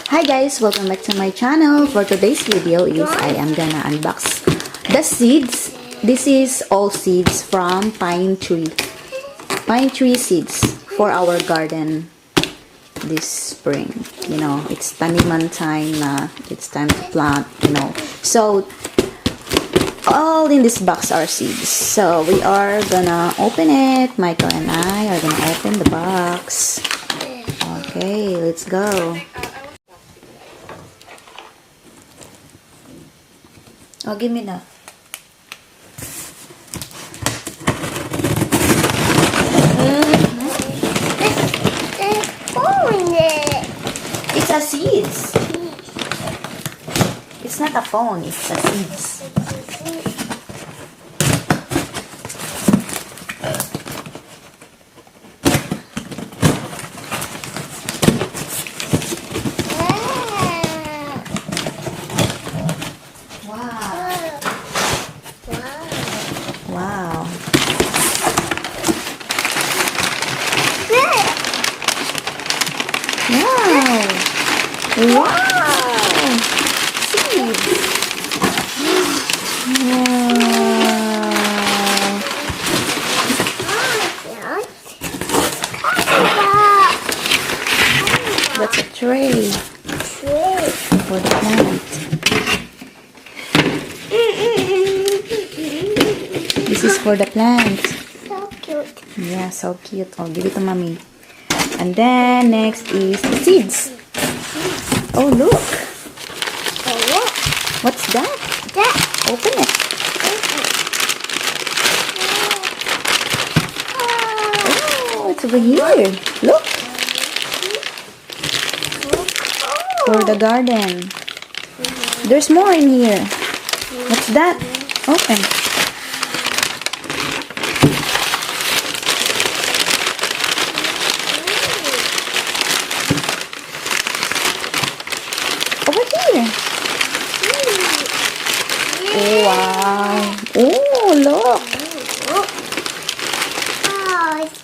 Hi guys, welcome back to my channel. For today's video is I am gonna unbox the seeds. This is all seeds from pine tree. Pine tree seeds for our garden this spring. You know, it's taniman time na. It's time to plant, you know. So, all in this box are seeds. So, we are gonna open it. Michael and I are gonna open the box. Okay, let's go. Oh, give me that. It's a seeds. It's not a phone, it's a seeds. Wow. Wow. Wow. Seeds. Wow. That's a tray. For the plant. This is for the plant. So cute. Yeah, so cute. Oh, give it to mommy. And then next is the seeds. Oh, look. Oh, look. What's that? That. Open it. Oh, it's over here. Look. For the garden. There's more in here. What's that? Open. Over here. Oh, wow. Oh, look.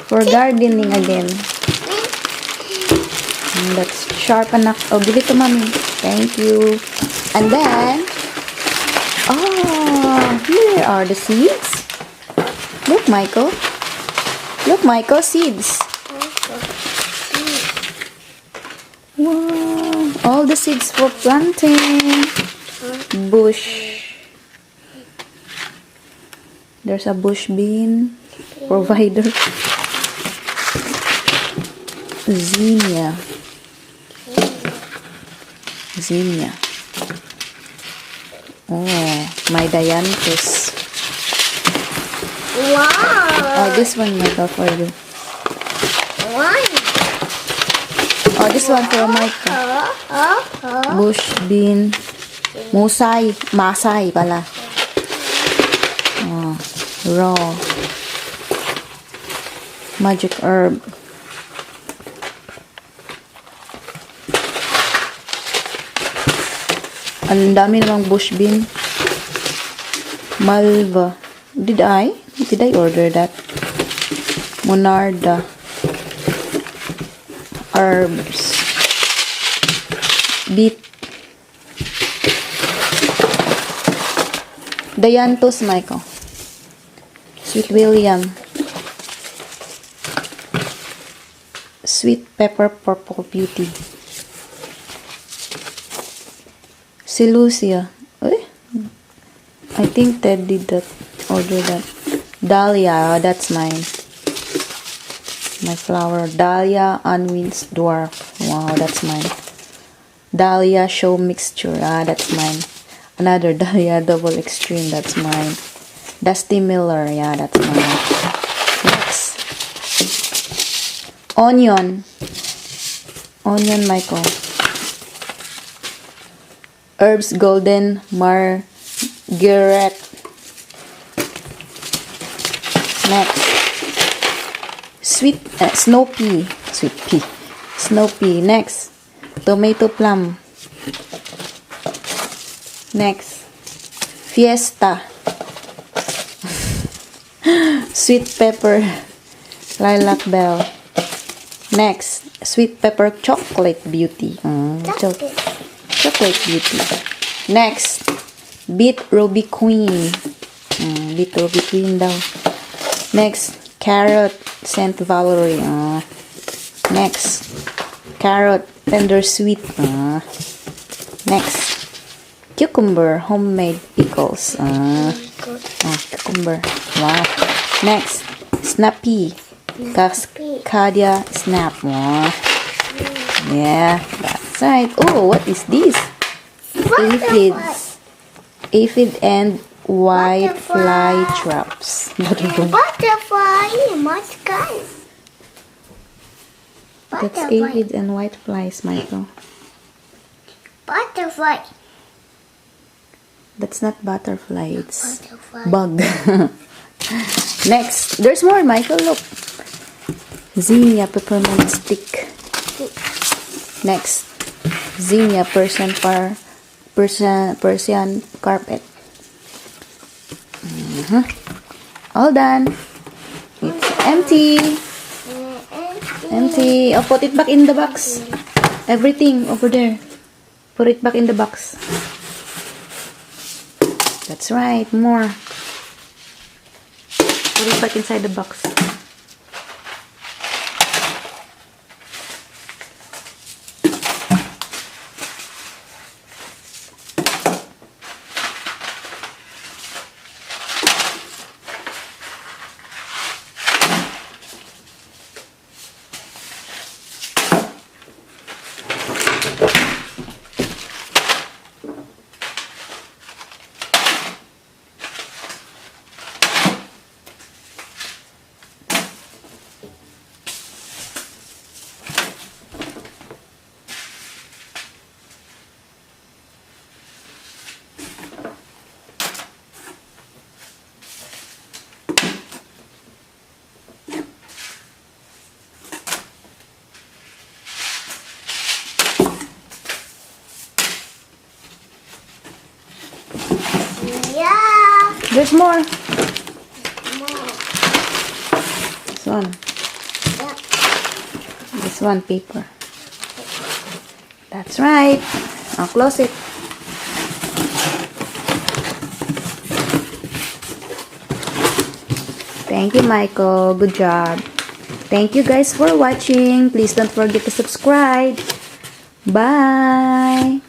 For gardening again. That's sharp enough. Oh, give it to mommy. Thank you. And then, oh, here are the seeds. Look, Michael. Look, Michael, seeds. Wow. All the seeds for planting. Bush. There's a bush bean provider. Zinnia. Zinnia. Oh, my Dianthus. Wow. Oh, this one, Michael, for you. One. Oh, this one for Michael. Bush bean. Musay. Masay pala. Oh, raw. Magic herb. Ang dami namang bush bean. Malva. Did I order that? Monarda. Herbs. Beet. Dianthus, Michael. Sweet William. Sweet pepper purple beauty. Celosia. I think Ted did that. Order that. Dahlia. That's mine. My flower. Dahlia Unwinds Dwarf. Wow, that's mine. Dahlia Show Mixture. That's mine. Another Dahlia Double Extreme. That's mine. Dusty Miller. Yeah, that's mine. Next. Onion. Onion, Michael. Herbs Golden Margaret. Next. Sweet snow pea. Sweet pea. Snow pea. Next. Tomato plum. Next. Fiesta. Sweet pepper. Lilac bell. Next, sweet pepper chocolate beauty. Chocolate. Chocolate beauty. Next, beet ruby queen. Beet ruby queen daw. Next, carrot scent Valerie. Next, carrot tender sweet. Next, cucumber homemade pickles. Cucumber. Wow. Next, snappy cascadia snap. Yeah, that's right. Oh, what is this? Aphids. Aphid and white fly traps. Butterfly in my sky. That's aphid and white flies, Michael. Butterfly. That's not butterfly, it's Butterfly. bug. Next, there's more, Michael. Look. Zinnia peppermint stick. Next, Zinnia Persian carpet. All done. It's empty. Empty. Oh, put it back in the box. Everything over there. Put it back in the box. That's right. More. Put it back inside the box. Yeah. There's more. More. This one. Yeah. This one paper. That's right. I'll close it. Thank you, Michael. Good job. Thank you guys for watching. Please don't forget to subscribe. Bye.